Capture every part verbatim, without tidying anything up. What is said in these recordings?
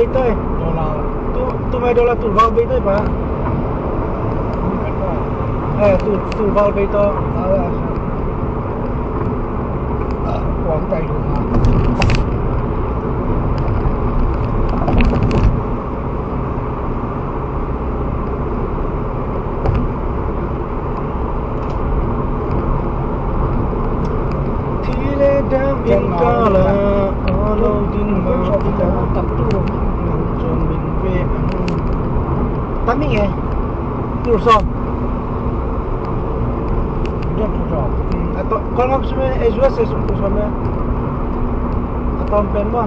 Bei toi. Dollar. Tu, tu mai dollar tu val bei toi pa. Ni kan ba. Eh, tu, tu val bei to. Ah, ah, ah, kuang tai lu ma. Thi le dam in ka la, a lo ding ma. Chon min ve. Tami nge. Tur sawm. Dam tur sawm. Hmm, a to, kol ngam sum e, e zua se sum tur sawm e. A tom pen ma.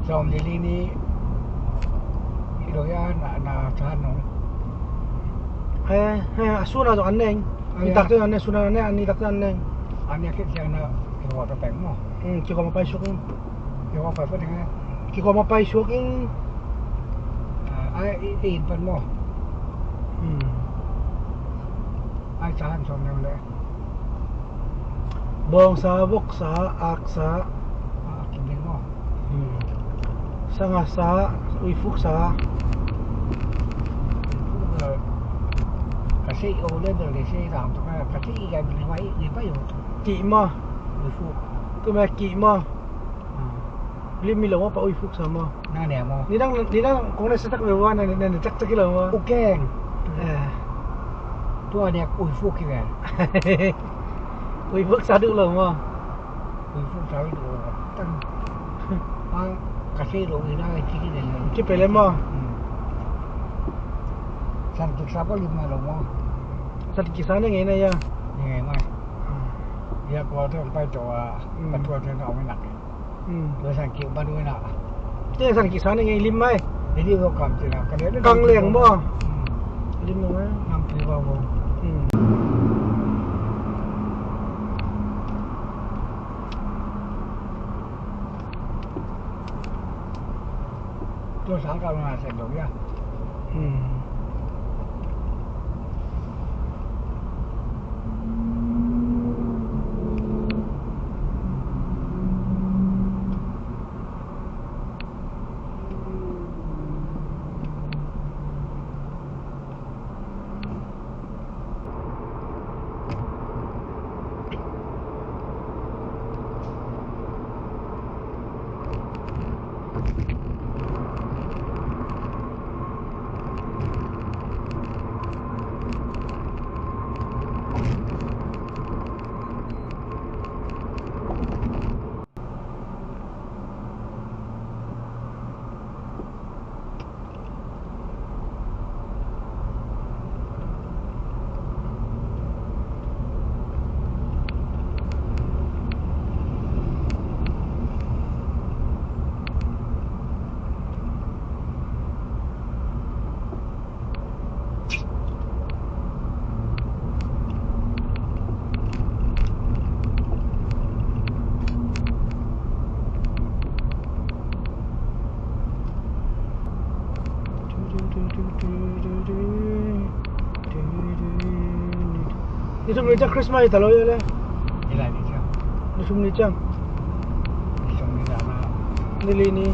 Sawm li li ni. Hi lo ya na, na than no. He, he, a suna zong an neng. A, ya. Nitak te an neng, suna an neng, a nitak te an neng. A nia kit siang na, kiko ta peng mo. Hmm, kiko ma pai suk in. Kiko ma pai pa ding e. Kiko ma pai suk in. A, a, i, i in pan mo. Hmm. A, than sawm neu le. Bawngsa, voksa, aksa. Ah, kim ding maw? Hmm. Sangasa, uifuksa. Ka sei o le bel ka sei ram to ka, ka sei i ka ni mai ni pa yo. Kih maw? Uifuk. Tu me kih maw? Ah. Lim mi lo maw pa uifuk sa maw? Na ne maw? Nidang, nidang kong ne sa tak ve wa, na ne, na ne tak tak lo maw? Ukeng. Eh. Tua ne uifuk ki ve. Uifuk sa du lo maw? Uifuk sa du lo. Tang. Ang kasi lo ina ki ki ne. Ki pele maw? Hmm. San kik sa pa lim ma lo maw? San kik sa ne nge na ya. Nge mai. Hmm. Ya ko to pai to a. Hmm. Pa to to na mai nak. Hmm. Tua san kik ma duh na. Tua san kik sa ne ngei lim mai. Jadi ko kam cina. Kang leng maw? Hmm. Lim mai. Nam pi ba bo. Hmm. Tua sang kau na sen dong ya. Hmm. Ni thum ni ciang Christmas hi ta lo ia le. Ni thum ni ciang. Ni li ni.